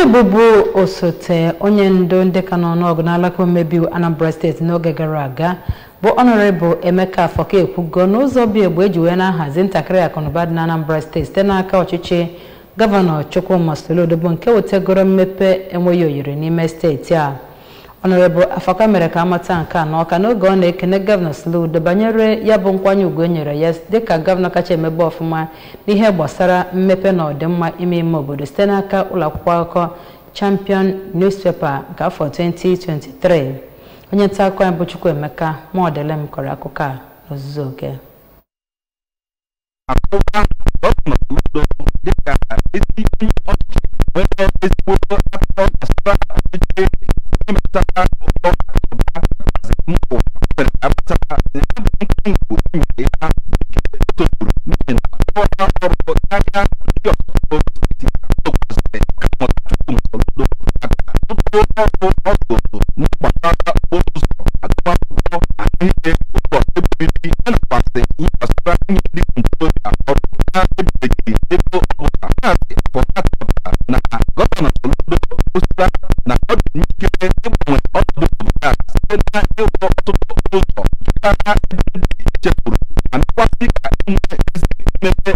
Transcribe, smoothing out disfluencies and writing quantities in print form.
Onye bụbu osote onye ndu ndị ka n'ọnụọgụ n'alaka omebe iwu Anambra Steeti n'oge gara aga bụ Honorable Emeka Afoka ekwugo n'ụzọ bi egbe eji wee na-ahazi ntakịrị akụnụba dị na Anambra Steeti site n'aka ọchịchị Gọvanọ Chukwuma Soludo bụ nke wetegoro mmepe enweghị oyiri n'ime steeti a. Honorable Afoka mere ka amata nke a n'Ọka n'oge ọ na-ekene Gọvanọ Soludo banyere ya bụ nkwanye ugwu e nyere ya dịka gọvanọ kacha emebe ọfụma n'ihe gbasara mmepe na ọdịmma ime ime obodo site n'aka ụlọakwụkwọ akụkọ Champion Newspaper nke afọ 2023. Onye nta akụkọ anyị bụ Chukwuemeka Maodelem kọrọ akụkọ a n'ozuzu oke. Akụwa Gọvanọ Soludo dịka ezi onye ọchịchị nwere ezigbo akụkọ gbasara ọchịchị metụtara ụtọ akụnụba nakwazi mba ụwa. O mere ka amata na ya bụ nkwanye ugwu e nyere ya bụ nke o tozuru n'ihi na ọ rụọla ọrụ karịa ndị ọzọ steeti a tụkwasịrị Ọkammụta Chukwuma Soludo maka ọtụtụ ọrụ ọ rụgoro n'ihe gbasara okporo ụzọ, agụmakwụkwọ, ahụike, ụlọ ebe obibi ya nakwazị ihe gbasara inye ndị ntorobịa ọrụ na-ebeghị ego ọbụla. Maazị Afoka chọpụtara na Gọvanọ Soludo egosila na ọ dị njikere ịgbanwe ọnọdụ obodo a site na ịrụ ọtụtụ ụzọ jikọtara ebe ndị echefuru ma mekwazị ka e nwee ezi mmepe